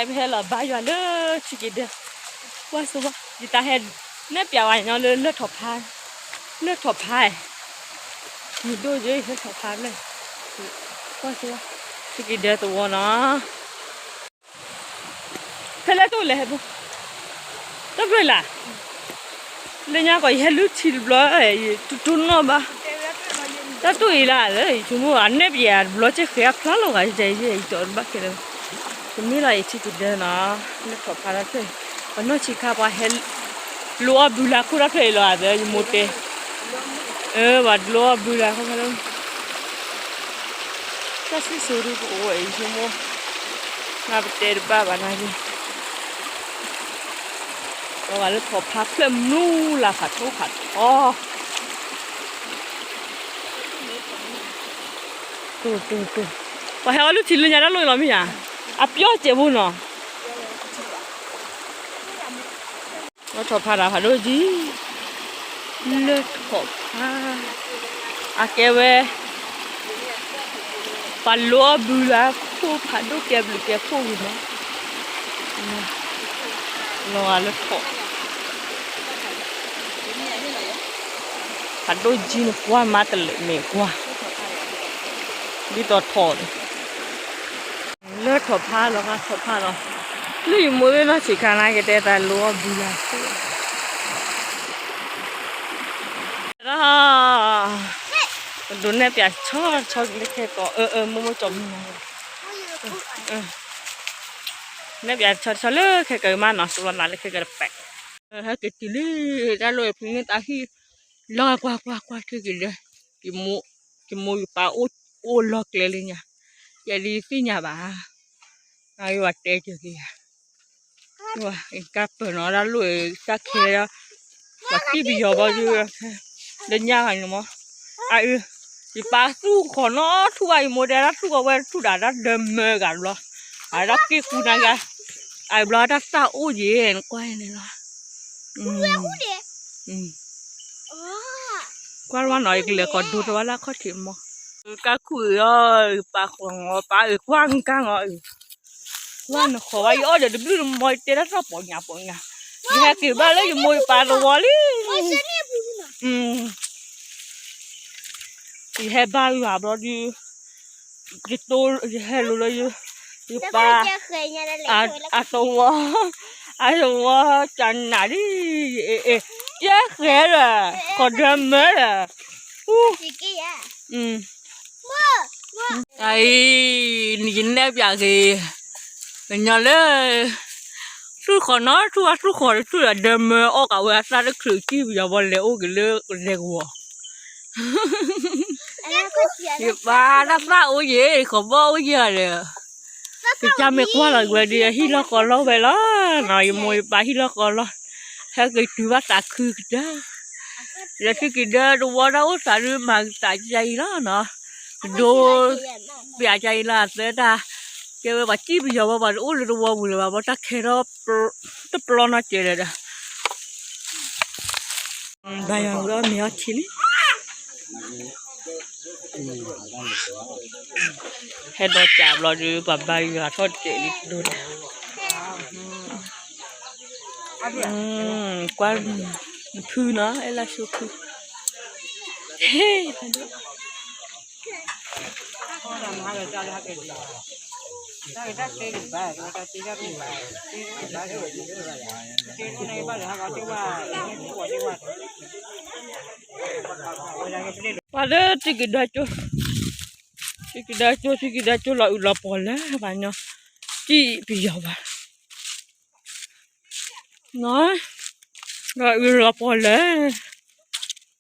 ပဟဲလီၤဘါယွၤလၢထံက့ၤဒၢ, ကွၢ်ဆိဝဲ, ယတၢ်ဟဲနဲၣ်ပၠးဝဲညီလၢလၢၢ်ထီၣ်ဖါ, လၢၢ်ထီၣ်ဖါ, မုၢ်ဒိၣ်ယဲ လၢၢ်ထီၣ်ဖါဖျၢၣ်, ကွၢ်ဆိဝဲ, ထံက့ၤဒၢသဝီနီၤ. ဖဲလၢတအိၣ်လဲၣ်ဟဲဘိ, တဖျၢၣ်လၢ်, လၢညါကီး ယဟဲလုၢ်ထံတဘျီ, ယတူၢ်တူၢ်နီၣ်ဘၣ်, တၢ်တူၢ်အံၤလၢ်လၢ ယဆိကမိၣ် အနဲၣ်ပၠးတဘျီ ကဲဃဲအဖျါလီၤဂာ် ယတဘၣ်ခဲလၢာ်, တမ့ၢ်လီၤအံၤထံက့ၤဒၢနီၤ, လၢထီၣ်ဖါတဖျၢၣ်, ပနီၢ်ဆံးခါပှၤဟဲ လိအီၣ်ဘုလၢခိၣ်တဖျၢၣ်အံၤလီၤ, ယမိၢ်တဲ, ပှၤလိအီၣ်ဘုလၢခိၣ်ဖဲလၢ တၢ်စံၣ်စိၤဒုးကအိၣ်ဝဲအံၤဆိကမိၣ်, နပတဲတဘၣ်ဘၣ်နၤ, လီၤဂာ်လၢထီၣ်ဖါဖျၢၣ်မနုၤလၢ်ဖးထီဖးထီ, တိၢ်တိၢ်တိၢ်, ပှၤဟဲအီၣ်လုၢ်ထံလၢညါတၢ်လိၣ်အံၤလီၤမ့ၢ်ဧါ, အပျီၢ်စဲးဖိနီၤ လၢထီၣ်ဖါတၢ်ဖးဒိၣ်ကံ, လၢထီၣ်ဖါ, အကဲဝဲ, ပှၤလိအီၣ်ဘုလၢခိၣ်ဖးဒိၣ်ကဲဘျုးကဲဖှိၣ်ဂ့ၤနီၤ, လီၤဂာ်လၢထီၣ်, ဖးဒိၣ်ကံန့ၣ်ကွၢ်မးတလၢာ်မ့ၢ်ကွၢ်, ဒ်သိးထီၣ်န့ၣ် လၢထီၣ်ဖါလီၤဂာ်ထီၣ်ဖါလီၤ, လၢယမိၢ်သ့ၣ်နီၢ်ဆံးခါန့ၣ် ကတဲသးလိအီၣ်ဘုလၢခိၣ်, ဒီး, ကဒိးနဲၣ်ပၠးဆီဆီက့ၤလၢခဲကီး, အၢ အၢ မိၢ်မိၢ်ကၠီမုၢ်နီၤ, နဲၣ်ပၠးဆီဆီလၢခဲကီးမးနီၤ, စူလီၤနၤလၢခဲကီးတပဲး, ဟဲက့ၤတုၤလံ, တၢ်လိၣ်ဖံန့ၣ်တၢ်ဟံၣ်, လီၤကွၢ်ကွၢ်ကွၢ်ထံက့ၤလၢ, ယမိၢ်ယပၢ်အိၣ်လီၤကျဲလၢညါ, ယဲဒၣ်ယသ့ၣ်ညါဘၣ်, အဝဲတဲက့ၤက့ၤယၤ, ကၢ်ပၢၢ်နီၤ တၢ်လိၣ်တၢ်ခဲ, ပှၤစံၣ်ပယီၤဘီဒုး, လၢညါဂၤန့ၣ်မး, အအၢ, ယပၢ်သူၣ်ဃီၤနီထူၣ်ဘၣ် ယမိၢ်တဲတၢ်သူၣ်ဃီၤဝဲထူၣ်ဒၣ်တၢ်ဒၢမၢဂၤဘျီ, အတၢ်က့ၢ်ကူနၤယၤ, အဘျီတၢ်သၣ်အိၣ်ယဲၢ် နကွၢ်န့ၣ်လီၤ ကွၢ်လၢနီၤ ယကလဲၤကီးဒိတဝါလၢအခီၣ်ထံးမး, ကါခူၣ်အံၤအီၤ ပာ်ဃီၤငီၤ ပာ်အုးကွၢ်ကါငီၤအုး, ကွၢ်နဃီၤဝဲ ယအီၣ်ဒီးတဘျုးတမီၤ ယတဲတၢ်သီၣ်ပီညါပီညါ, ယဟဲက့ၤဘၣ်လၢယမိၢ်ယပၢ်တဝီလံ ယဟဲဘါယွၤဘျီဒုး, ယတိ ယဟဲလိၤလၢ ယပၢ် အသဝီ, အသဝီကနၣ်လံ, ယဲဃဲလၢာ် ကီၢ်ဒၢမၢလၢာ်, အံၤ ယနဲၣ်ပၠးက့ၤ ကညီလၢ သူၣ်ဃီၤနီထူၣ် သူၣ်ဃီၤတထူၣ်ဒီး ဒၢမၢအီၣ်ကးဝဲအသၣ်တချုး စံၣ်ပယီၤဘီလဲၤအိၣ်က့ၤလၢလဲၤကဝီၤ ယပၢ်တၢ်သၣ်အိၣ်ယဲၢ် ယခီၣ်ဘီအိၣ်ယဲၢ်ဒီး, ယကမ့ၢ်ကွၢ်လီၤဝဲဒီး ယဟံၣ်လီၢ်ကီၢ်လီၢ်ဝဲလီၤနီၤ ယမိၢ်ယပၢ်ဟံၣ်လီၢ်ကီၢ်လီၢ်, ဟဲက့ၤတုၤဘၣ်သးခုကတၢၢ်, ယထံၣ်က့ၤဒၢတဝီတၢ်အိၣ်သးဒုးမၤသးကယါအံၤလီၤနီၤ, ဒိ ပျးကယါအံၤလီၤအသၢတၢ်, ကဲဝဲပှၤစံၣ်ပယီၤဝဲ ပှၤတအိၣ်လၢတဝီပူၤလၢၤဘၣ် ဘီတၢ်ခဲထီၣ် တပျီနီတစဲးဒီး ဘါယွၤဝံၤအီၣ်မ့ၤအီထံလံ, ဟဲဒီးစးဘျီဒုး ပှၤဘါယွၤထီၣ်စဲးလံတဒိဒီး, ကွၢ် ဖုနီၤ အဲၣ်လၢဆိဖု, ဟ့ၣ် ပှၤလၢထံကဒါကၠိ, ထံကဒါကၠိ ထံကဒါကၠိလီၤအုးလီၤပှီၤလၢၤဘၣ်ညီ, စံၣ်ပယီၤဘၣ်, လီၤအုးလီၤပှီၤလၢၤ,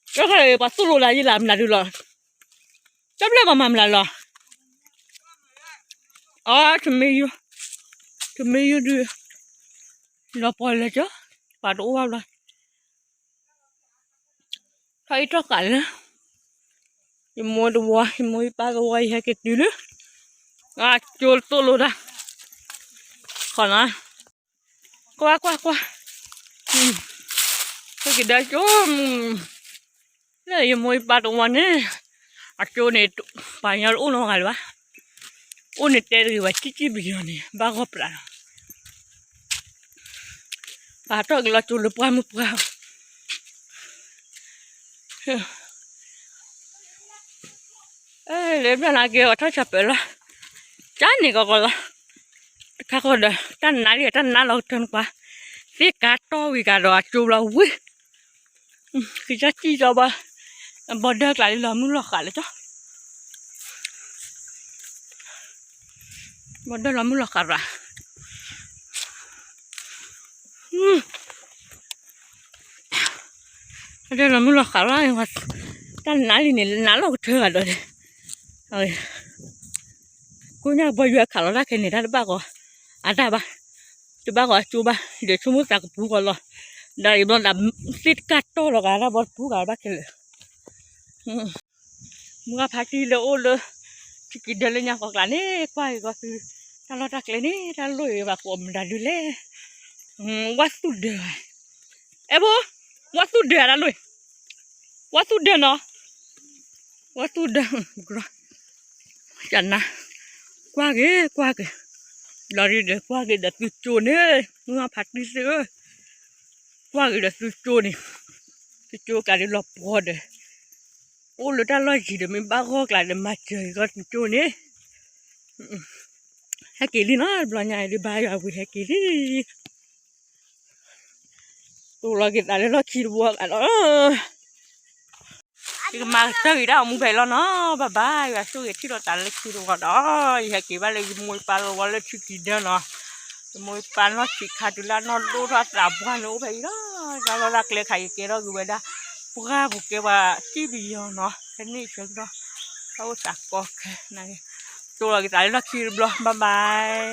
တၢ်ခါအံၤပှၤသိၣ်လိလၢယလၢမနုၤဒုးလီၤ, တၢ်ဘျဲၣ်ပှၤမၤမနုၤလီၤ, အီ တမ့ၢ်ယိၣ်, တမ့ၢ်ယိၣ်ဒုး, လီၤပှီၤလၢၤကၠီ, ပှၤတအိၣ်ဘၣ်ဘျီ ထီၣ်အံၤထီၣ်ဃာ်လၢ ယမိၢ်တဝီ ယမိၢ်ယပၢ်တဝီ ယဟဲက့ၤတုၤလၢ အကၠိသိၣ်လိတၢ် ခီနီၤ ကွၢ်ကွၢ်ကွၢ် ဟဲက့ၤဒီးကၠိ လၢယမိၢ်ယပၢ်တဝီန့ၣ် အကၠိန့ၣ် ပှၤကညီတအိၣ်နီတဂၤလၢၤဘၣ် အိၣ်န့ၣ်တဲတဂ့ၤဘၣ် စံၣ်စံၣ်ပယီၤန့ၣ် ဘၣ်ဂီၢ်ပျးလီၤ ပာ်တီၢ်က့ၤလီၤကၠိလၢပှၢ်မုၢ်ပှၢ် လၢဘျီနၤက့ၤအီၤထီၣ်ဆၢပၢၤလီၤ, ကၢ်န့ၣ်ကီးကီးလီၤ, တခါဃီဒီး တၢ်နါလံ တၢ်နါလီၤကတၢၢ်နကွၢ်, သ့ၣ်ကါတီၢ်ဝံၤကဒီးအကၠိဘျီဝံၤ, ကစၢ်စံၣ်စီဘၣ်, ဘီဒၢကျးလံလီၤမုၢ်လီၤဃးလၢကၠီ ဘီဒၢလီၤမုၢ်လီၤဃးရၣ်, ဘီဒၢလီၤမုၢ်လီၤဃးရၣ်, တၢ်နါလံန့ၣ် နါလီၤကတၢၢ်ဂၤဒီး, ကိညၢ်ဘီယွၤခးလီၤတၢ်ခဲန့ၣ် တၢ်တဘၣ်ဂီၤ, အတၢ်ဘၣ်, တဘၣ်ဂီၤအကၠိဘၣ်, ဒီးဆိကမိၣ်သးကပူၤဂီၤလီၤ, ဒီးယဘျီဒၣ်, သ့ၣ်တကၢ်တီၢ်လီၤဂာ်တၢ်ဘီတပူၤဂၤဘၣ်ခဲလၢာ် မုၢ်ဂၢ်ဖါတံၢ်လၢအိၣ်လၢ ထံက့ၤဒၢလၢညါဃီကျါန့ၣ် ကွၢ်က့ၤကီးသု, တၢ်လီၢ်တၢ်ကျဲန့ၣ် တၢ်လိၣ်အံၤဘၣ်ကိးမတၤဒုလဲၣ်, ဝၣ်သူၣ်ဒၢ, အဲဘိ, ဝၣ်သူၣ်ဒၢတၢ်လိၣ်, ဝၣ်သူၣ်ဒၢနီၤ, ဝၣ်သူၣ်ဒၢ, ကနၣ်, ကွၢ်က့ၤ ကွၢ်က့ၤ, လီၤရံဒီးကွၢ်က့ၤဒီးသုကၠိန့ၣ်, မုၢ်ဂၢ်ဖါတံၢ်သ့ၣ်ဧၢ, ကွၢ်က့ၤဒီးသုကၠိန့ၣ်, သုကၠိကးဒ်လီၤပှီၤဒီး အိၣ်လၢတၢ်လီၢ်ယံၤဒီးမ့ၢ်ဘၣ်ဂီၢ်ကျါဒီးမၤစၢၤက့ၤကီးသုကၠိန့ၣ်, ဟဲက့ၤလံနီၤ တဘျီညါအံၤဒ်ဘါယွၤဝံၤဟဲက့ၤလံ, တိၢ်လီၤက့ၤသးလၢလီၢ်ခံတဘိအဂၤဒီး ယကမၤကတၢၢ်ဂ့ၤဒၣ်အမူဖဲအံၤလီၤနီၤ, ဘၣ်ဘၣ် ယွၤဆိၣ်ဂ့ၤထံၣ်လိာ်သးလၢခံတဂီၤဒီး ယဟဲက့ၤဘၣ်လၢယမိၢ်ယပၢ်လီၤဝဲလၢထံက့ၤဒၢနီၤ, ယမိၢ်ယပၢ်နီၢ်ဆံးခါတုၤလၢအနီၢ်ဒိၣ်ထီၣ်သးပှၢ်န့ၣ်အိၣ်ဖဲအံၤလီၤ, တၢ်လီၢ်တၢ်ကျဲခါယကဲထီၣ်က့ၤဝဲဒၣ်, ပှၢ်ပူၤကဲပှၤစံၣ်ပယီၤနီၤ ခဲန့ၣ်ဆၢကတီၢ်, တၢ်အိၣ်သးကီခဲ, တိၢ်လီၤက့ၤသးလၢလီၢ်ခံတဘျီ ဘၣ်ဘၣ်,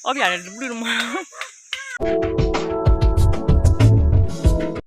အီၣ်ပယၤဒီးတဘျုးတမီ